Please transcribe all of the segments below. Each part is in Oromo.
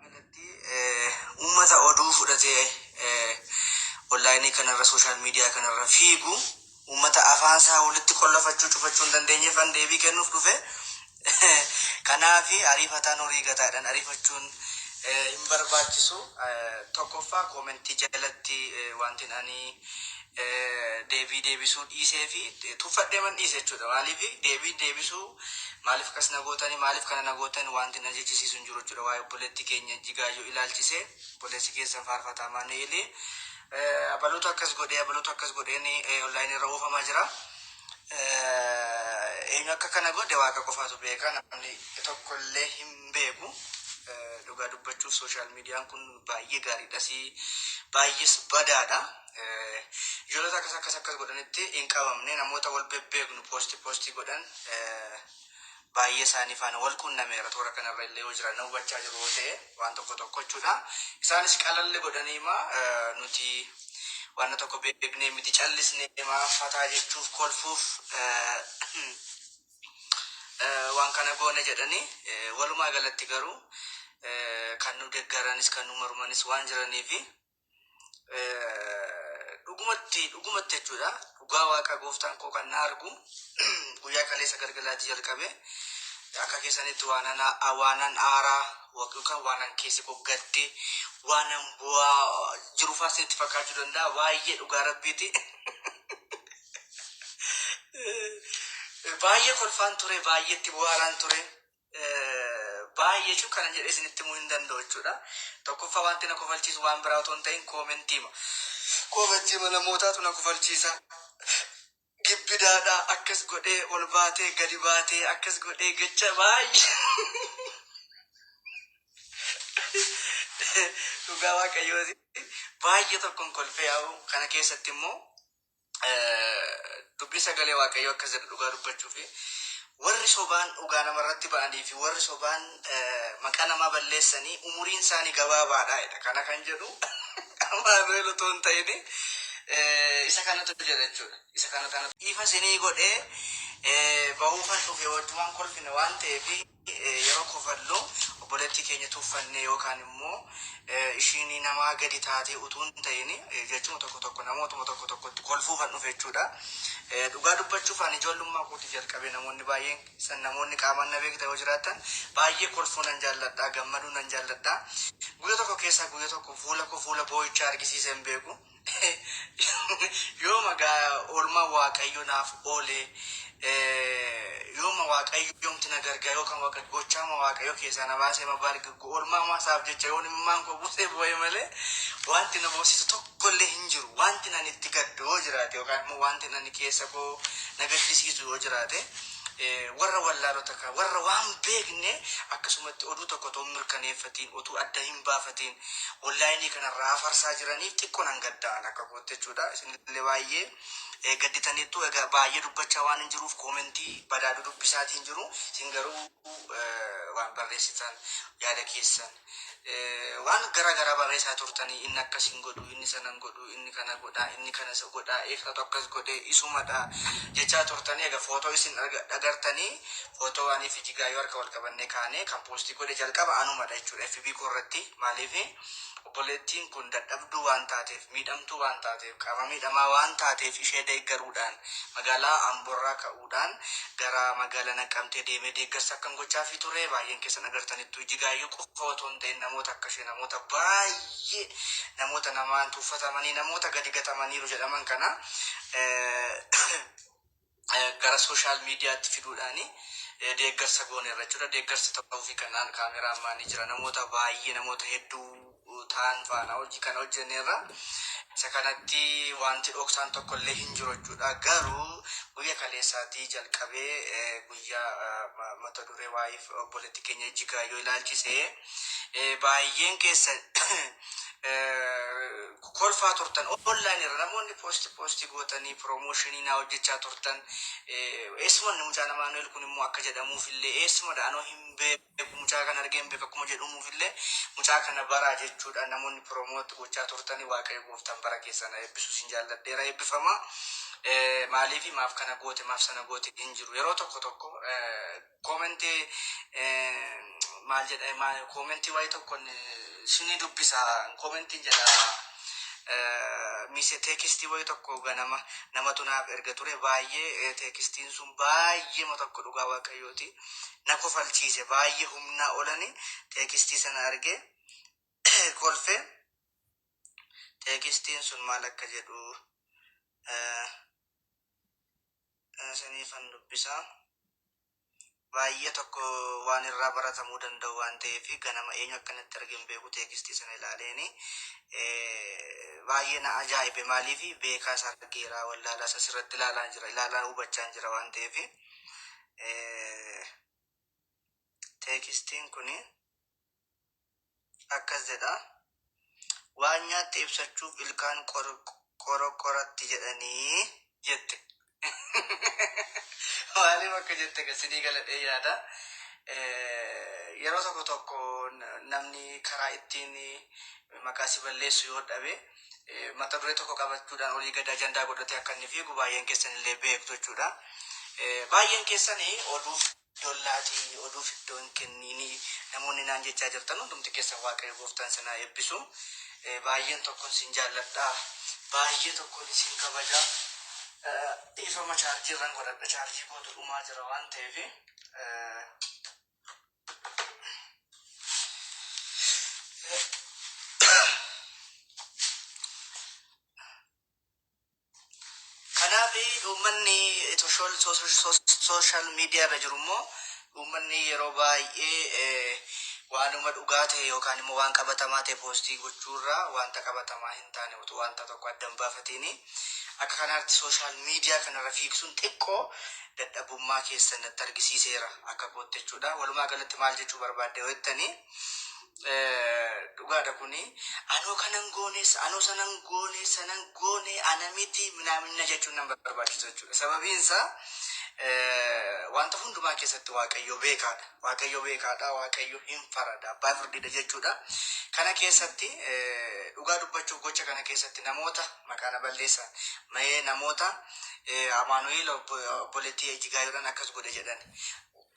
Galatti uummata oduu fudhatee onlaayinii kanarra, social media kanarra fiigu, uummata afaan isaa walitti qollafachuu cufachuu hin dandeenyeefan deebii kennuuf dhufe. Kanaafi ariifataan horii gataadhaan ariifachuun hin barbaachisu. Tokkoffaa, koomentii jalatti wanti ani deebii deebisuu dhiisee fi tuffadheeman dhiise jechuudha. Maaliif deebii deebisuu, maaliif akkas na gootanii, maaliif kana na gootan, wanti na jechisiisu hin jiru jechuudha. Waa'ee obboleettii keenya Jigaayyoo ilaalchisee, obboleessi keessan Faarfataa Maanu'eelii abaluutu akkas godhee, abaluutu akkas godheen onlaayinii irra oofamaa jira. Eenyu akka kana godhe Waaqa qofaatu beeka, namni tokkollee hin beeku. Dhugaa dubbachuuf social miidiyaan kun baay'ee gaariidhas, baay'ees badaadha. Ijoollota akkas akkas akkas godhanitti hin qabamne. Namoota wal bebbeeknu poostii poostii godhan baay'ee isaanii faana wal quunnameera. Toora kanarra illee yoo jiran na hubachaa jiru yoo ta'e, waan tokko tokko jechuudha. Isaanis qalalli godhaniima nuti waan tokko beeknee miti, callisnee maa fataa jechuuf, kolfuuf waan kana goone jedhanii. Walumaa galatti garuu kan nu deggaranis kan nu mormanis waan jiraniifi dhugumatti dhugumatti jechuudha, dhugaa Waaqa gooftaan koo kan na argu, guyyaa kaleessa galgalaatti jalqabe akka keessanitti waanan aaraa yookaan waanan keessi koo gaddee, waanan bu'aa jiru fa'aa isinitti fakkaachuu danda'a. Baay'ee dhugaa Rabbiiti. Baay'ee kolfaan ture, baay'ee itti bu'aaraan ture. Baay'ee jechuun kana jedhee isinitti himuu hin danda'u jechuudha. Tokkoffaa, wanti na kofalchiisu waan biraa otoo hin ta'in koomentiima. Koomentiima namootaatu na kofalchiisa. Gibbidaadha, akkas godhee ol baatee gadi baatee akkas godhee jecha baay'ee. Dhugaa Waaqayyooti. Baay'ee tokkoon kolfee yaa'u. Kana keessatti immoo dubbii sagalee Waaqayyoo akkas jedhu: dhugaa dubbachuu fi warri sobaan dhugaa namarratti ba'anii fi warri sobaan maqaa namaa balleessanii umuriin isaanii gabaabaadha jedha. Kana kan jedhu Amaanu'el otoo hin ta'in isa kanatu jedha jechuudha. Isa kanatu ifa isinii godhee bahuufan dhufe. Wajjumaan kolfine waan ta'eef, yeroo kofallu obboleettii keenya tuffannee yookaan immoo ishiin namaa gadi taatee utuu hin ta'in, jechuma tokko tokko namootuma tokko tokkotti kolfuufan dhufe jechuudha. Dhugaa dubbachuuf ani ijoollummaa kootii jalqabee, namoonni baay'een san, namoonni qaamaan na beektan yoo jiraattan, baay'ee kolfuu nan jaalladha, gammaduu nan jaalladha. Guyyaa tokko keessaa guyyaa tokko fuula koo fuula boo'ichaa argisiisee hin beeku. Yooma oolmaa Waaqayyo naaf oole, yooma Waaqayyoomti na gargaare, yookaan Waaqa gochaama Waaqayyo keessaa na baasee ma oolmaa isaaf jecha yoon imimmaan koo buusee boo'e malee, wanti na boosisu tokkollee hin jiru. Wanti nan itti gaddu yoo jiraate, yookaan immoo wanti nani keessa koo na gaddisiisu yoo jiraate, warra wallaalota kan warra waan beekne akkasumatti oduu tokko otoo hin mirkaneeffatiin, otuu adda hin baafatiin onlaayinii kanarraa afarsaa jiraniif xiqqoo nan gadda'an akka kootti jechuudha. Isinillee baay'ee gadditaniittu. Egaa baay'ee dubbachaa waan hin jiruuf koomentii badaadhu dubbisaatiin jiru. Isin garuu waan barreessitan, yaada keessan waan gara garaa barreessaa turtanii, inni akkas hin godhu, inni sana hin godhu, inni kana godha, inni kana isa godha, eessatu akkas godhe, isumadha jechaa turtanii. Egaa footoo isin agartanii, footoo anii fi Jigaayyoo harka wal qabannee kaanee kan poostii godhe jalqaba anumadha jechuudha FB koo irratti. Maaliif? Obboleettiin kun dadhabduu waan taateef, miidhamtuu waan taateef, qaama miidhamaa waan taateef, ishee deeggaruudhaan magaalaa Amborraa ka'uudhaan gara magaalaa Naqamtee deemee deeggarsa akkan gochaafii ture baay'een keessan agartanittu. Jigaayyoo qofa otoo hin ta'in, namoota akka ishee, namoota baay'ee, namoota namaan tuffatamanii, namoota gadi gatamaniiru jedhaman kana gara social miidiyaatti fiduudhaani deeggarsa gooneerra jechuudha. Deeggarsa ta'uu fi kanaan kaameraamaanii jira. Namoota baay'ee, namoota hedduu ta'an faana hojii kana hojjenneerra. Isa kanatti wanti dhoksaan tokko illee hin jiru jechuudha. Garuu guyya kaleessaatii jalqabee, guyyaa mata duree waa'ee obboleettii keenya Jigaayyoo ilaalchisee, baay'een keessan kolfaa turtan. Online irra namoonni poostii poostii gootanii promotion naa hojjechaa turtan, eessumanni mucaan Amaanu'el kun immoo akka jedhamuuf illee, eessumadha, anoo hin beeku, mucaa kana argee hin beeku akkuma jedhamuuf illee, mucaa kana baraa jechuudha namoonni promote gochaa turtanii, Waaqayyo gooftaan bara keessan eebbisu. Sin jaalladheera, eebbifama. Maaliif maaf kana goote, maaf sana goote hin jiru. Yeroo tokko tokko koomentii Maal jedha, maal comment waayee tokkoon sini dubbisa, commentiin jedha, mise text wayii tokko ganama namatu naaf erga ture. Baay'ee textiin sun baay'ee tokko dhugaa Waaqayyooti na kofalchiise. Baay'ee humnaa olani text sana arge kolfe. Textiin sun maal akka jedhu saniifan dubbisa. Baay'ee tokko waan irraa baratamuu danda'u waan ta'eef, ganama eenyu akkanatti argin beeku, text sana ilaaleeni baay'ee na ajaa'ibe. Maaliif beekaa isa argeera, wallaalaa isa sirratti ilaalaa jira, ilaalaa hubachaa jira waan ta'eef. Textiin kuni akkas jedha: "Waan nyaatte ibsachuuf ilkaan qoroqoratti" jedhanii jette. Maaliif akka jette gasinii galadhee yaada. Yeroo tokko tokko namni karaa ittiin maqaa si balleessu yoo dhabe, mata duree tokko qabachuudhaan olii gad ajandaa godhatee akka inni fiigu baay'een keessan illee beektu jechuudha. Baay'een keessanii oduuf dollaatii, oduuf iddoo hin kenniinii namoonni naan jechaa jirtan hundumti keessan, Waaqayyo gooftaan sanaa eebbisu. Baay'een tokkoon sin jaalladha. Baay'ee tokkoon isin kabaja. Dhiifama, chaarjii irraan godhadha. Chaarjii kootu dhumaa jira waan ta'eef. Kanaaf uummanni social media irra jiru immoo, uummanni yeroo baay'ee waanuma dhugaa ta'e yookaan immoo waan qabatamaa ta'e post gochuurraa, wanta qabatamaa hin taane utuu wanta tokko adda hin baafatiin akka kanaatti social media kanarra fiigsuun xiqqoo dadhabummaa keessan natti argisiiseera akka kootti jechuudha. Walumaa galatti maal jechuu barbaadde yoo jettanii, dhugaadha kuni, anoo kanan goone, anoo sanan goone, sanan goone, ana miti minaaminna jechuun nama barbaachisu jechuudha. Sababiin isaa wanta hundumaa keessatti Waaqayyo beekaadha. Waaqayyo beekaadha. Waaqayyo hin farada. Abbaa firdiidha jechuudha. Kana keessatti dhugaa dubbachuuf, gocha kana keessatti namoota maqaa na balleessan mee, namoota Amaanu'eel obboleettii Ejjigaayoodhaan akkas godhe jedhan,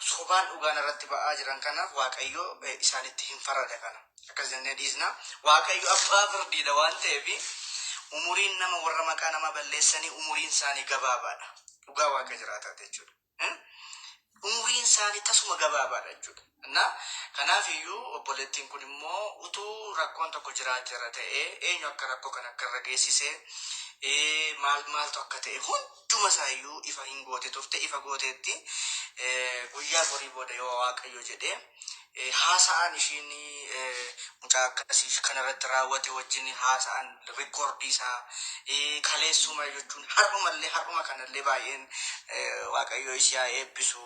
sobaan dhugaan irratti ba'aa jiran kanaaf Waaqayyo isaanitti hin farada. Kana akkas jennee dhiisna. Waaqayyo abbaa firdiidha waan ta'eef, umuriin nama warra maqaa nama balleessanii umuriin isaanii gabaabaadha. Dhugaa Waaqa jiraataa jechuudha. Umuriin isaanii tasuma gabaabaadha jechuudha. Na kanaaf iyyuu obboleettiin kun immoo utuu rakkoon tokko jiraateera ta'ee, eenyu akka rakkoo kana akka irra geessise, maal maaltu akka ta'e hunduma isaa iyyuu ifa hin goote turte. Ifa gooteetti. Guyyaa borii booda yoo Waaqayyo jedhee, haasa'aan ishiin mucaa akkasii kanarratti raawwate wajjin haasa'an record isaa kaleessuma jechuun har'umallee, har'uma kanallee baay'een Waaqayyo ishee haa eebbisu.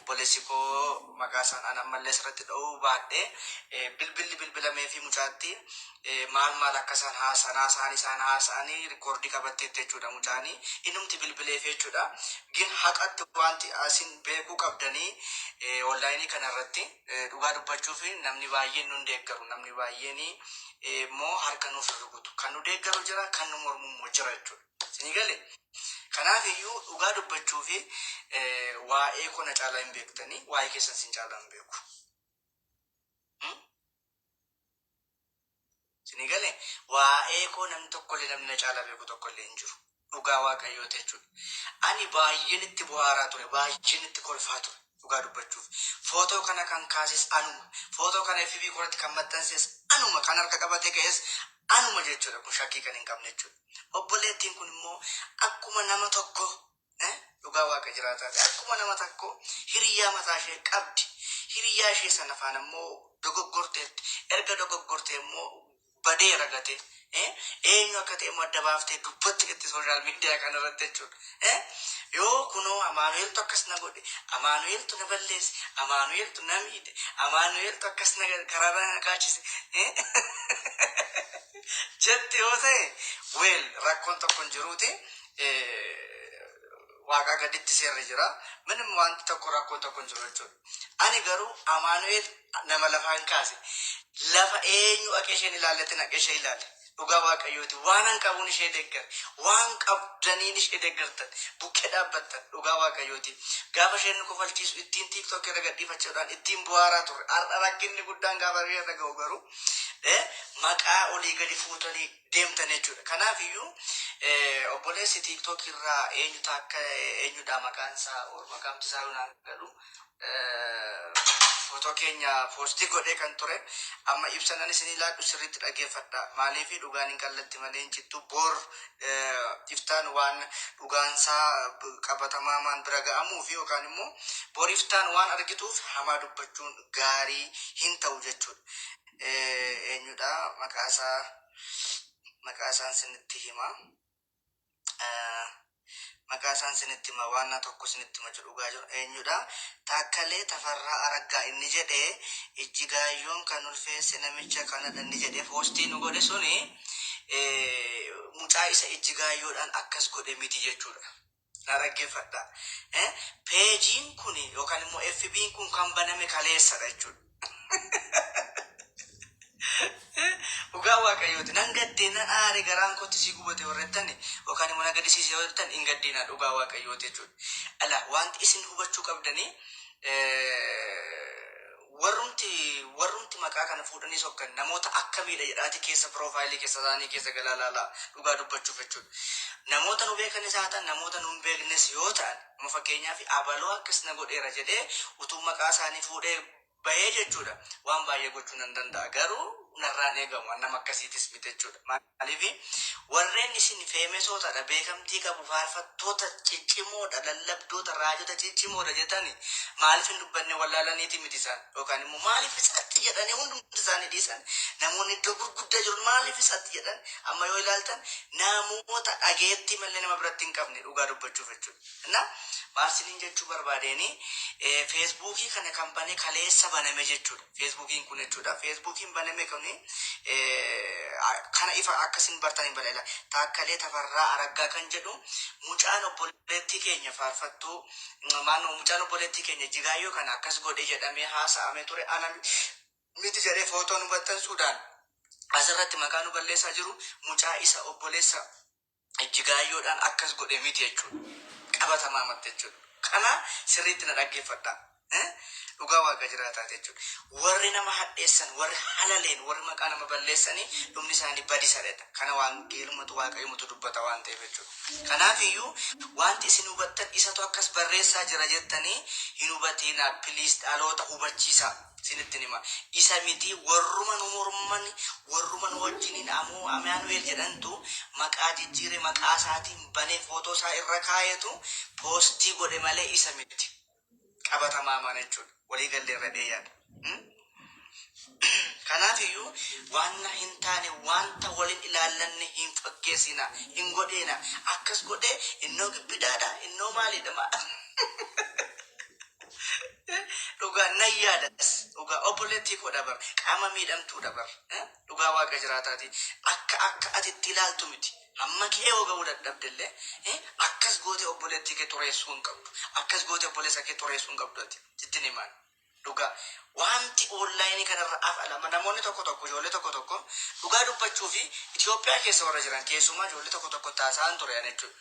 Obboleessi koo maqaa isaan an ammallee asirratti dha'uu baadhee, bilbilli bilbilamee fi mucaatti maal maal akka isaan haasa'an, haasa'an isaan haasa'anii record qabatteetti jechuudha, mucaanii innumti bilbileef jechuudha. Gin haqatti wanti asin beekuu qabdanii, online kanarratti dhugaa dubbachuuf namni baay'een nun deeggaru, namni baay'een immoo harka nuuf hin rukutu. Kan nu deeggaru jira, kan nu mormu immoo jira jechuudha. Isinii galee? Kanaaf iyyuu dhugaa dubbachuu fi waa'ee koo na caalaa hin beektanii, waa'ee keessan sin caalaa hin beeku. Isinii galee? Waa'ee koo namni tokkollee, namni na caalaa beeku tokkollee hin jiru. Dhugaa Waaqayyooti jechuudha. Ani baay'een itti bohaaraa ture, baay'een itti kolfaa ture dhugaa dubbachuuf. Footoo kana kan kaases anuma. Footoo kana FB koratti kan maxxanses anuma. Kan harka qabatee ka'es anuma jechuudha. Kun shakkii kan hin qabne jechuudha. Obboleettiin kun immoo akkuma nama tokko, dhugaa Waaqa jiraataa ta'e, akkuma nama tokko hiriyaa mataa ishee qabdi. Hiriyaa ishee sana faana immoo dogoggorteetti. Erga dogoggortee immoo badee ragate. Eenyu akka ta'e immoo adda baaftee dubbatteetti social media kanarratti jechuudha. Yoo kunoo Amaanu'eeltu akkas na godhe, Amaanu'eeltu na balleesse, Amaanu'eeltu na miidhe, Amaanu'eeltu akkas na karaarra na kaachise jette yoo ta'e, well, rakkoon tokko hin jiruuti. Waaqaa gaditti seerri jira. Minim wanti tokko, rakkoon tokko hin jiru jechuudha. Ani garuu Amaanu'eel nama lafaan kaase. Lafa eenyu dhaqee isheen ilaalletti naqee ishee ilaale. Dhugaa Waaqayyooti. Waanan qabuun ishee deeggare. Waan qabdaniin ishee deeggartan. Bukkee dhaabbattan. Dhugaa Waaqayyooti. Gaafa isheen nu kofalchiisu ittiin TikTok irra gadhiifachuudhaan ittiin bu'aaraa turre. Har'a rakkinni guddaan gaafa ishee irra ga'u garuu maqaa olii gadi fuutanii deemtan jechuudha. Kanaaf iyyuu obboleessi TikTok irraa eenyu taakka, eenyudha maqaan isaa, maqaan isaa naan galu, footoo keenya post godhee kan ture, amma ibsanan isin ilaadhu, sirriitti dhaggeeffadha. Maaliif? Dhugaan hin qallatti malee hin cittu. Bor iftaan waan dhugaansaa qabatamaa maan bira ga'amuu fi yookaan immoo bor iftaan waan argituuf hamaa dubbachuun gaarii hin ta'u jechuudha. Eenyudha maqaasaa? Maqaa isaan sinitti hima. Maqaa isaan sinitti hima, waan tokko sinitti hima jedhu, dhugaa jiru eenyudha? Taakkalee Tafarraa Araggaa inni jedhee, Ijjigaayyoon kan ulfeesse namicha kanadha inni jedhee post nu godhe suni mucaa isa Ijjigaayyoodhaan akkas godhe miti jechuudha. Na dhaggeeffadha. Peejiin kun yookaan immoo FB'n kun kan baname kaleessadha jechuudha. Dhugaa Waaqayyooti. Nan gaddee, nan aare, garaan kootti sii gubate warrettani yookaan immoo na gaddisiise yoo jettan, hin gaddiina, dhugaa Waaqayyooti jechuudha. Ala wanti isin hubachuu qabdanii, warrumti maqaa kana fuudhanii sokkan namoota akkamiidha jedhaati keessa profile keessa isaanii keessa galaa laalaa, dhugaa dubbachuuf jechuudha. Namoota nu beekanis haa ta'an, namoota nu hin beeknes yoo ta'an, amma fakkeenyaaf abaloo akkas na godheera jedhee utuu maqaa isaanii fuudhee bahee jechuudha. Waan baay'ee gochuu nan danda'a, garuu narraan eegamu, nama akkasiitis miti jechuudha. Maaliif? Warreen isin famousootadha, beekamtii qabu, faarfattoota ciccimoodha, lallabdoota, raajota ciccimoodha jettani maaliif hin dubbanne? Wallaalaniiti miti isaan, yookaan immoo maaliif isatti jedhanii hundumti isaanii dhiisan? Namoonni iddoo gurguddaa jiru maaliif isatti jedhan? Amma yoo ilaaltan namoota dhageettii malee nama biratti hin qabne, dhugaa dubbachuuf jechuudha. Na maal siniin jechuu barbaadeeni, Feesbuukii kana kan bane kaleessa baname jechuudha. Feesbuukiin kun jechuudha. Feesbuukiin baname kuni kana ifa akkasin bartaniin badhaadha. Taakkalee Tafarraa Araggaa kan jedhu mucaan obboleettii keenya faarfattuu maannoo, mucaan obboleettii keenya Jigaayyoo kana akkas godhe jedhamee haasa'ame ture, ana miti jedhee footoo nu maxxansuudhaan asirratti maqaa nu balleessaa jiru, mucaa isa obboleessa Ijjigaayyoodhaan akkas godhe miti jechuudha. Qabatamaa matte jechuudha. Kana sirriitti na dhaggeeffadha. Dhugaa Waaqa jiraataati jechuudha. Warri nama hadheessan, warri halaleen, warri maqaa nama balleessanii dhumni isaanii badisadha. Kana wangeelumatu Waaqayyomutu dubbata waan ta'eef jechuudha. Kanaaf iyyuu wanti isin hubattan, isatu akkas barreessaa jira jettanii hin hubatinaa. Please, dhaloota hubachiisaa. Isinitti hima. Isa miti, warruma nu morman, warruma nu wajjiniin amoo Amaanu'el jedhantu maqaa jijjiire, maqaa isaatiin banee footoo isaa irra kaayetu post godhe malee isa miti. Qabatamaa mana jechuudha. Walii gallee irra dheeyyaadha. Kanaaf iyyuu waan hin taane, wanta waliin ilaallanne hin fakkeessina, hin godheena. Akkas godhee, innoo gibbidaadha, innoo maalidha maa? Dhugaa nan yaadas, dhugaa obboleettii koo dabar, qaama miidhamtuu dabar, dhugaa Waaqa jiraataati. Akka ati itti ilaaltu miti. Hamma kee yoo ga'uu dadhabdellee akkas goote obboleettii kee xureessuu hin qabdu. Akkas goote obboleessa kee xureessuu hin qabdu ati. Sitti himaan. Dhugaa wanti online kanarra afalama, namoonni tokko tokko, ijoollee tokko tokko, dhugaa dubbachuu fi Itoophiyaa keessa warra jiran keessumaa ijoollee tokko tokko taasisaan ture jechuudha.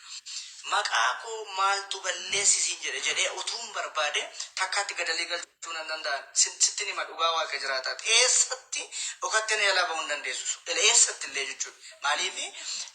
Maqaa koo maaltu balleessisiin jedhe jedhee utuun barbaade takkaatti gadalii galchuu nan danda'an. Sitti hima, dhugaa Waaqa jiraataati. Eessatti dhokattee na jalaa bahuu hin dandeessu. Eessatti illee jechuudha. Maaliif?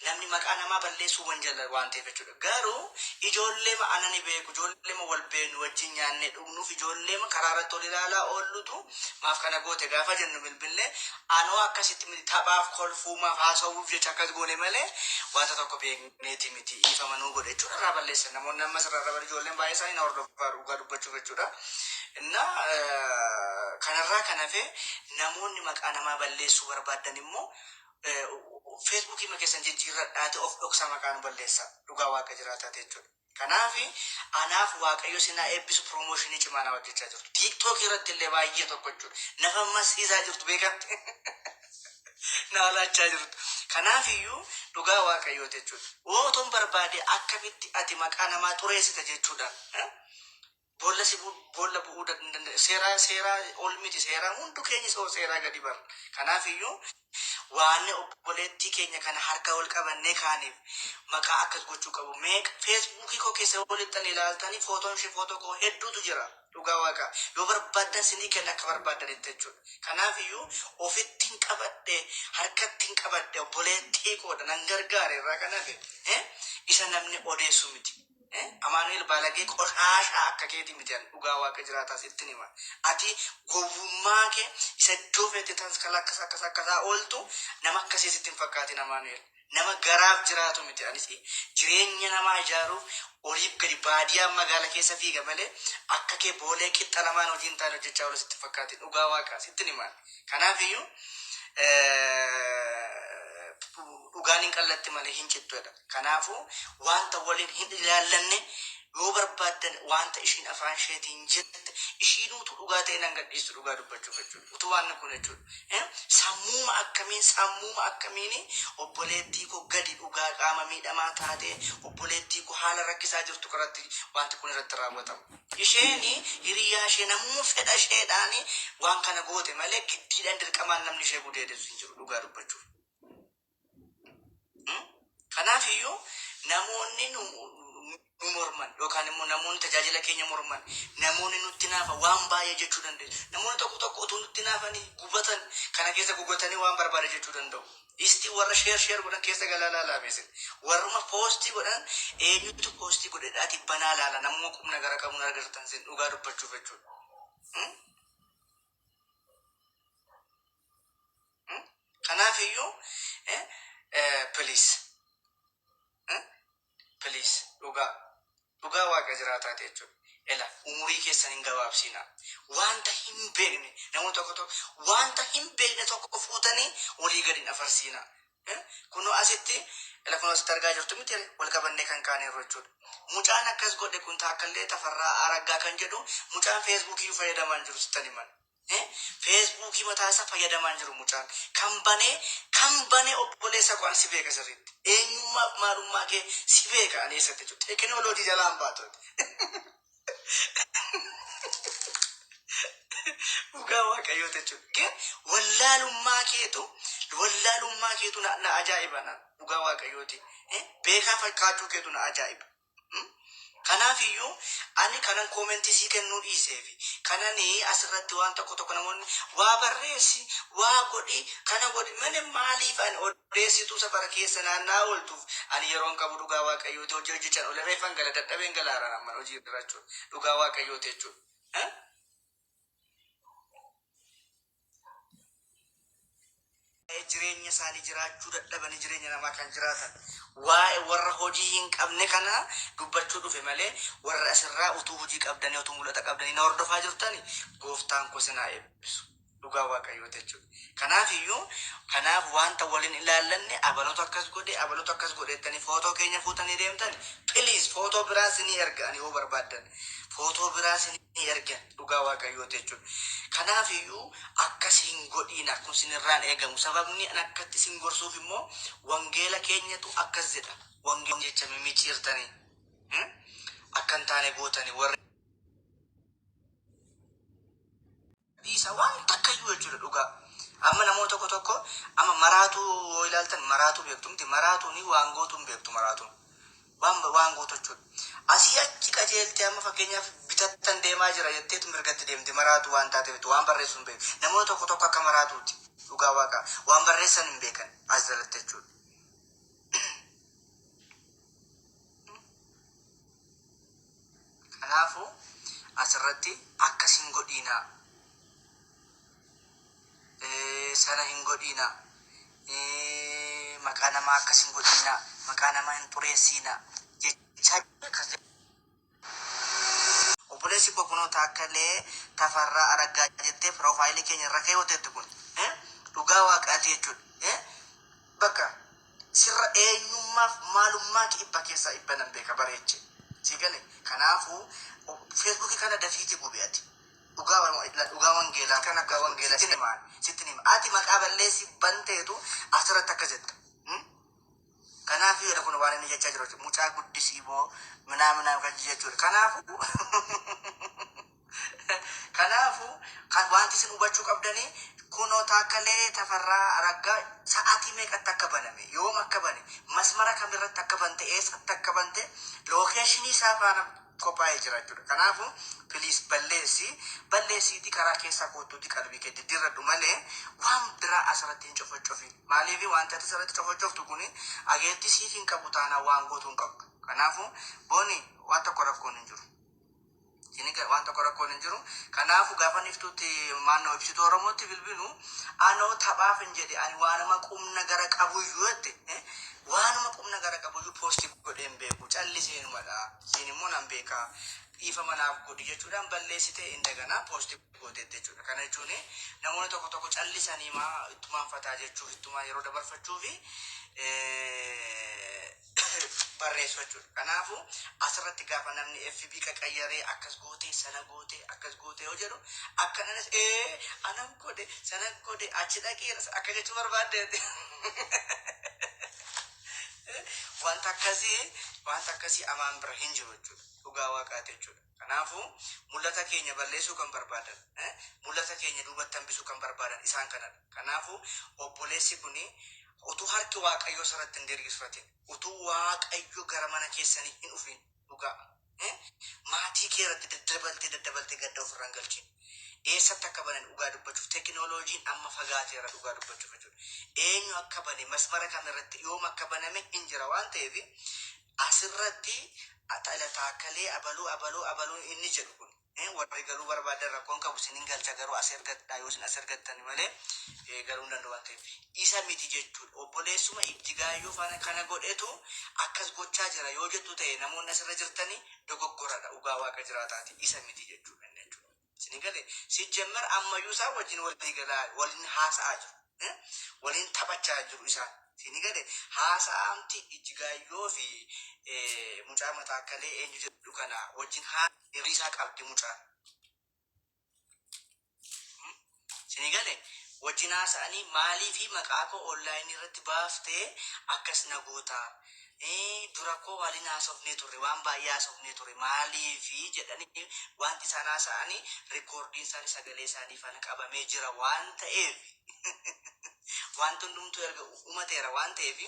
Namni maqaa namaa balleessuu wanjala waan ta'eef jechuudha. Garuu ijoollee anani beeku, ijoollee wal beeknu, wajjin nyaannee dhugnuuf, ijoollee karaa irratti ol ilaalaa oollutu maaf kana goote gaafa jennu bilbillee, anoo akkasitti miti, taphaaf, kolfuumaaf, haasawuuf jecha akkas goone malee wanta tokko beekneeti miti, dhiifama nuu godhe jechuudha irraa balleessan. Namoonni ammas irraa irraa ijoolleen baay'ee isaanii na hordofaa, dhugaa dubbachuuf jechuudha. Inna kanarraa kan hafe, namoonni maqaa namaa balleessuu barbaadan immoo Feesbuukii ma keessan jijjiirradhaati of dhoksaa maqaa nu balleessa, dhugaa Waaqa jiraataati jechuudha. Kanaaf anaaf Waaqayyo sinaa eebbisu, promotion cimaa na hojjechaa jirtu. TikTokii irratti illee baay'ee tokko jechuudha. Nafa masiisaa jirtu, beekamte na laachaa jirtu. Kanaaf iyyuu dhugaa Waaqayyooti jechuudha. Ootoon barbaade akkamitti ati maqaa namaa xureessita jechuudha. Boolla si boolla bu'uu danda'a. Seeraa ol miti, seeraa hundu keenya seeraa gadi bara. Kanaaf iyyuu Waan obboleettii keenya kana harka wal qabannee kaaniif maqaa akkas gochuu qabu. Meeqa Feesbuukii koo keessa walitti ilaaltanii footoon ishee footoo koo hedduutu jira. Dhugaa Waaqa. Yoo barbaaddan sinii kenna akka barbaaddanitti jechuudha. Kanaaf iyyuu ofitti hin qabadhe, harkatti hin qabadhe, obboleettii koodha nan gargaare irraa kan hafe isa namni odeessu miti. Amaanu'el baalagee qoshaashaa akka keetii miti ani dhugaa Waaqa jiraataa sittin hima. Ati gowwummaa kee isa iddoo feete tanskala akkas akkas akkasaa ooltu nama akkasii sitti hin fakkaatin Amaanu'el. Nama garaaf jiraatu miti anis jireenya namaa ijaaruuf oliif gadi baadiyaa magaala keessa fiiga malee akka kee boolee qixxa lamaan hojii hin taane hojjechaa oolu sitti hin fakkaatin dhugaa Waaqaa sittin hima. Kanaaf iyyuu dhugaan hin qallatti malee hin cittu jedha. Kanaafuu wanta waliin hin ilaallanne yoo barbaaddan wanta ishiin afaan isheetiin jette ishiinuutu dhugaa ta'e nan gadhiistu dhugaa dubbachuuf jechuudha. Utuu waan kun jechuudha. Sammuuma akkamiin, sammuuma akkamiin obboleettii koo gadi dhugaa qaama miidhamaa taatee obboleettii koo haala rakkisaa jirtu kanatti wanti kun irratti raawwatamu. Isheen hiriyaa ishee namuu fedha isheedhaan waan kana goote malee giddiidhaan dirqamaan namni ishee gudeedesu hin jiru dhugaa dubbachuuf. Kanaaf iyyuu namoonni nu morman yookaan immoo namoonni tajaajila keenya morman, namoonni nutti naafa waan baay'ee jechuu dandeessu. Namoonni tokko tokko utuu nutti naafanii gubatan kana keessa gubatanii waan barbaade jechuu danda'u. Istii warra share share godhan keessa galaa laalaa meesin. Warruma post godhan eenyutu post godhedhaati banaa laala, namuma qubna gara qabuun argattan sin dhugaa dubbachuuf jechuudha. Kanaaf iyyuu please, please, dhugaa dhugaa Waaqa jiraataa jechuudha. Ela umurii keessan hin gabaabsina. Wanta hin beekne, namoota tokko tokko wanta hin beekne tokko fuutanii olii gadi hin afarsiina. Kunoo asitti, ela kunoo asitti argaa jirtu miti, wal qabannee kan kaaneerru jechuudha. Mucaan akkas godhe kun Taakkallee Tafarraa Araggaa kan jedhu mucaan Feesbuukii fayyadamaa hin jiru sittan himan. Feesbuukii mataa isaa fayyadamaa hin jiru mucaan. Kan banee obboleessa koo ani si beeka sirriitti. Eenyummaaf maalummaa kee si beeka ani eessatti jechuudha. Teekinooloojii jalaan baatu. Dhugaa Waaqayyoo jechuudha. Gin wallaalummaa keetu na ajaa'iba na dhugaa Waaqayyooti. Beekaa fakkaachuu keetu na ajaa'iba. Kanaaf iyyuu ani kanan comment sii kennuu dhiiseefi kanani asirratti waan tokko tokko namoonni waa barreessi, waa godhi, kana godhi malee maaliif ani odeessituu safara keessa naanna'aa ooltuuf ani yeroon qabu dhugaa Waaqayyooti. Hojii hojjechaan oole, reeffan gala, dadhabeen galaaraan amman hojii irra jechuudha, dhugaa Waaqayyooti jechuudha. Jireenya isaanii jiraachuu dadhabanii jireenya namaa kan jiraatan waa'ee warra hojii hin qabne kana dubbachuu dhufe malee warra asirraa utuu hojii qabdanii, utuu mul'ata qabdanii na hordofaa jirtani, gooftaan koo sinaa eebbisu, dhugaa Waaqayyooti jechuudha. Kanaaf iyyuu kanaaf wanta waliin ilaallanne abalootu akkas godhe, abalootu akkas godhe jettanii footoo keenya fuutanii deemtan, please, footoo biraa sinii erga ani yoo barbaaddan, footoo biraa sinii erga, dhugaa Waaqayyooti jechuudha. Kanaaf iyyuu akkas hin godhiina, kun sinirraan eegamu. Sababni an akkatti sin gorsuuf immoo wangeela keenyatu akkas jedha. Wangeela jecha mimiciirtanii akka hin taane gootanii warri dhiisa waan takkayyuu jechuudha dhugaa. Amma namoota tokko tokko amma maraatuu yoo ilaaltan, maraatuu beektu miti, maraatuun waan gootu hin beektu, maraatuun waan gootu jechuudha. Asii achi qajeeltee amma fakkeenyaaf bitattan deemaa jira jetteetu mirgatti deemti, maraatu waan taateef waan barreessu hin beeku. Namoota tokko tokko akka maraatuuti, dhugaa Waaqaa, waan barreessan hin beekan as jalatti jechuudha. Kanaafuu asirratti akkas hin godhiinaa. Sana hin godhiinaa. Maqaa namaa akkas hin godhiinaa. Maqaa namaa hin xureessiinaa. Jechaa akkas obboleessi koo kunoo Taakkalee Tafarraa Araggaa jettee profile keenya irra keewwateetti kun dhugaa Waaqaati jechuudha. Bakka sirra eenyummaaf maalummaa kee dhibba keessaa dhibba nan beeka bareeche. Si gale? Kanaafuu Feesbuukii kana dafiiti gubi ati. Dhugaa dhugaa wangeelaa kan akka wangeelaa sitti hima, sitti hima. Ati maqaa balleessi banteetu asirratti akka jetta. Kanaaf jedha kun waan inni jechaa jiru mucaa guddisii boo minaa minaa kan jechuudha. Kanaafuu kan wanti isin hubachuu qabdanii Kunoo Taakkalee Tafarraa Araggaa sa'aatii meeqatti akka baname, yoom akka bane, masmara kamirratti akka bante, eessatti akka bante, location isaa faana qophaa'ee jira jechuudha. Kanaafuu please balleessi, balleessiitii karaa keessaa koottuutii qalbii kee diddiirradhu malee waan biraa asirratti hin cofoccofin. Maaliif wanti ati asirratti cofoccoftu kun ageetti siif hin qabu taanaan waan gootu hin qabdu. Kanaafuu booni waan tokko rakkoon hin jiru. Waan tokko rakkoon hin jiru. Kanaafuu gaafa niftuutti maannoo ibsituu Oromootti bilbilu anoo taphaaf hin jedhe, ani waanuma qubna gara qabuyyuu jette, waanuma qubna gara qabuyyuu post godhee hin beeku, calliseenumadha. Siin immoo nan beekaa, dhiifa manaaf godhi jechuudhaan balleessitee indaganaa post gooteette jechuudha. Kana jechuun namoonni tokko tokko callisanii maa ittumaan fataa jechuuf, ittumaan yeroo dabarfachuu fi barreessu jechuudha. Kanaafuu asirratti gaafa namni FB qaqayyaree akkas gootee, sana gootee, akkas gootee yoo jedhu, akka nanis ee anan godhe, sana godhe, achi dhaqeera akka jechuu barbaadde, wanta akkasii amaan bira hin jiru jechuudha. Dhugaa waaqaati jechuudha. Kanaafuu mul'ata keenya balleessuu kan barbaadan, mul'ata keenya duubatti hambisuu kan barbaadan isaan kanadha. Kanaafuu obboleessi kuni utuu harki Waaqayyoo sirratti hin diriirfatin, utuu Waaqayyo gara mana keessanii hin dhufin, dhugaa maatii kee irratti daddabaltee daddabaltee gadda ofirraan galchin. Eessatti akka banan dhugaa dubbachuuf tekinooloojiin amma fagaateera dhugaa dubbachuuf jechuudha. Eenyu akka bane, masmara kamirratti, yoom akka baname hin jira waan ta'eef, asirratti taakkalee abaluu abaluu abaluu inni jedhu kun warri galuu barbaadan rakkoon qabu, isinin galcha, garuu as ergadhaa, yoo isin as ergattan malee galuu hin danda'u waan ta'eef isa miti jechuudha. Obboleessuma Ijjigaayyoo faana kana godhetu akkas gochaa jira yoo jettu ta'e, namoonni asirra jirtanii dogoggoradha, dhugaa waaqa jiraataati, isa miti jechuudha inni jechuudha. Isin galee sijjemmar ammayyuu isaan wajjin walii galaa, waliin haasa'aa jiru. Waliin taphachaa jiru isaan. Isin galee haasa'amti Ijjigaayyoo fi mucaa mataakkalee eenyu jedhu kana wajjin hirrisaa qabdi mucaan. Isin galee wajjin haasa'anii maalii fi maqaa koo online irratti baaftee akkas na gootaa. Dura koo waliin haasofnee turre, waan baay'ee haasofnee ture, maaliifi jedhanii wanti isaan haasa'anii recordiin isaanii sagalee isaanii faana qabamee jira waan ta'eef, wanti hundumtuu erga uumateera waan ta'eef,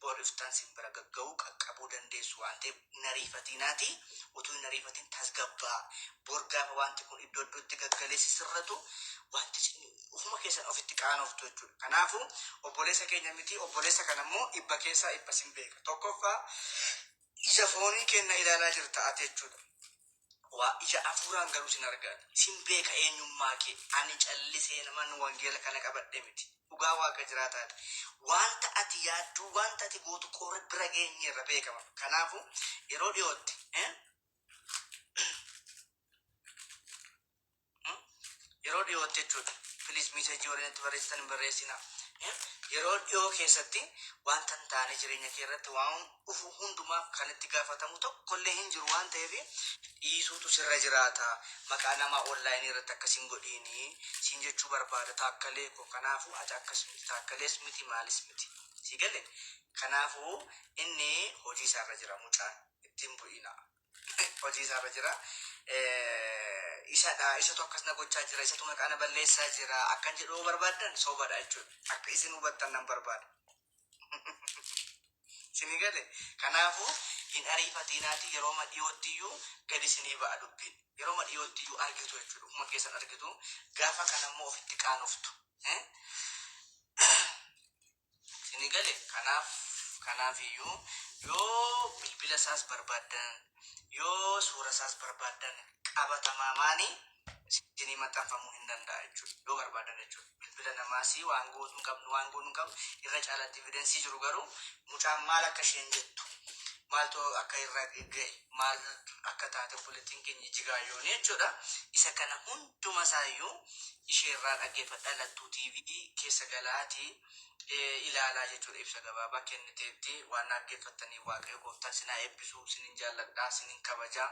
bor iftaan sin bira gagga'uu qaqqabuu dandeessu waan ta'eef, hin ariifatinaati, utuu hin ariifatin tasgabbaa. Bor gaafa wanti kun iddoo iddootti gaggalee sirratu, wanti ufuma keessan ofitti qaanoftu jechuudha. Kanaafuu obboleessa keenya miti, obboleessa kana immoo 100% sin beeka. Tokkoffaa ija foonii kenna ilaalaa jirta ati jechuudha. Waa ija hafuuraan garuu sin argaa. Sin beeka eenyummaa kee. Ani callisee naman wangeela kana qabadhe miti. Dhugaa waaqa jiraataati. Wanta ati yaadduu, wanta ati gootu qorra bira geenyeerra beekama. Kanaafuu yeroo dhiyootti yeroo dhiyootti jechuudha. Please, message warreen itti barreessitan hin barreessinaa. Yeroo dhiyoo keessatti wanta hin taane jireenya kee irratti waan dhufu hundumaaf kan itti gaafatamu tokkollee hin jiru waan ta'eef, dhiisuutu sirra jiraata. Maqaa namaa online irratti akkas hin godhiini siin jechuu barbaada taakkalee koo. Kanaafuu ati akkas miti, taakkalees miti, maalis miti. Si gale? Kanaafuu inni hojii isaarra jira mucaan, ittiin bu'ina. Hojii isaarra jira. Isadha, isatu akkas na gochaa jira, isatu maqaa na balleessaa jira akkan jedhu yoo barbaaddan sobadha jechuudha. Akka isin hubattan nan barbaada. Isinii gale? Kanaafuu hin ariifatinaati, yeroo dhiyootti iyyuu gadi isinii ba'a dubbiin. Yeroo dhiyootti iyyuu argitu jechuudha. Ufuma keessan argitu. Gaafa kanammoo ofitti qaanoftu. Isinii gale? Kanaaf iyyuu yoo bilbila isaas barbaaddan, yoo suura isaas barbaaddan, qabatamaa maanii isinii maxxanfamuu hin danda'a jechuudha. Yoo barbaadan jechuudha. Bilbila namaas waan gootu hin qabnu, waan goonu hin qabnu. Irra caalatti evidence jiru garuu mucaan maal akka isheen jettu, maaltu akka irra gahe, maal akka taate obboleettiin keenya Ijjigaayyoon jechuudha. Isa kana hunduma isaayyuu ishee irraa dhaggeeffadhaa, Lattuu TV keessa galaatii ilaalaa jechuudha. Ibsa gabaabaa kenniteetti. Waan dhaggeeffattanii Waaqayyo gooftaan sinaa eebbisu. Sinin jaalladhaa, sinin kabajaa.